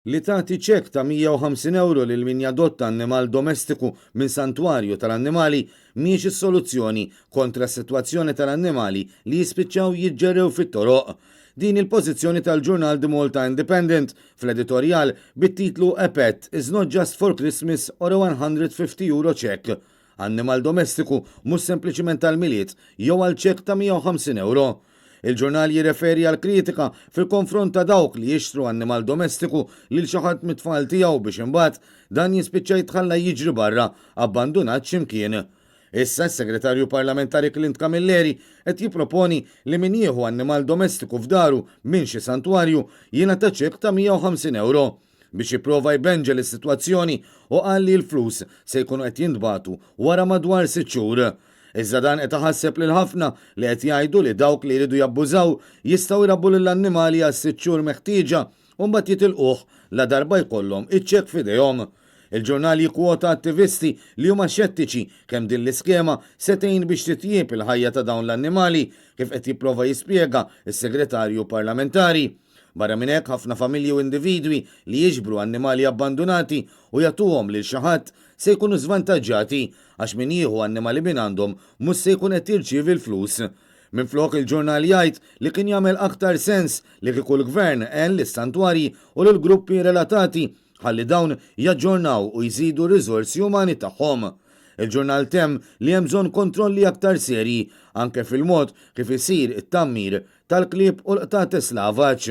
Li tagħti ċekk ta' 150 ewro lil min jadotta annimal domestiku minn santwarju tal-annimali mhijiex is-soluzzjoni kontra s-sitwazzjoni tal-annimali li jispiċċaw jiġġerrew fit-toroq. Din hi l-pożizzjoni tal-ġurnal The Malta Independent fl-editorjal bit-titlu A Pet is not just for Christmas or a 150 euro check. Annimal domestiku mhux sempliċiment għall-Milied jew għal ċekk ta' 150 ewro. Il-ġurnal jirreferi għal kritika fil-konfront ta' dawk li jixtru annimal domestiku lil xi ħadd mit-tfal tiegħu biex imbagħad dan jispiċċa jitħalla jiġri barra, abbandunat xi mkien. Issa s-Segretarju Parlamentari Clint Camilleri qed jipproponi li min jieħu annimal domestiku f'daru minn xi santwarju jingħata ċekk ta' 150 ewro. biex jipprova jbenġel is-sitwazzjoni u qal li l-flus se jkunu qed jintbagħtu wara madwar sitt xhur. Iżda dan qed iħasseb lil ħafna li qed jgħidu li dawk li jridu jabbużaw jistgħu jrabbu lill-annimali għas-sitt xhur meħtieġa u mbagħad jitilquh ladarba jkollhom iċ-ċekk f'idejhom. Il-ġurnal jikkwota attivisti li huma xettiċi kemm din l-iskema se tgħin biex titjieb il-ħajja ta' dawn l-annimali, kif qed jipprova jispjega s-Segretarju Parlamentari. Barra minn hekk, ħafna familji u individwi li jiġbru annimali abbandunati u jagħtuhom lil xi ħadd se jkunu żvantaġġati għax min jieħu annimali mingħandhom mhux se jkun qed jirċievi l-flus. Minflok il-ġurnal jgħid li kien jagħmel aktar sens li kieku l-Gvern għen lis-santwarji u lill-gruppi relatati ħalli dawn jaġġornaw u jżidu r-riżorsi umani tagħhom. Il-ġurnal temm li hemm bżonn kontrolli aktar serji anke fil-mod kif isir it-tgħammir tal-klieb u l-qtates lavaġ.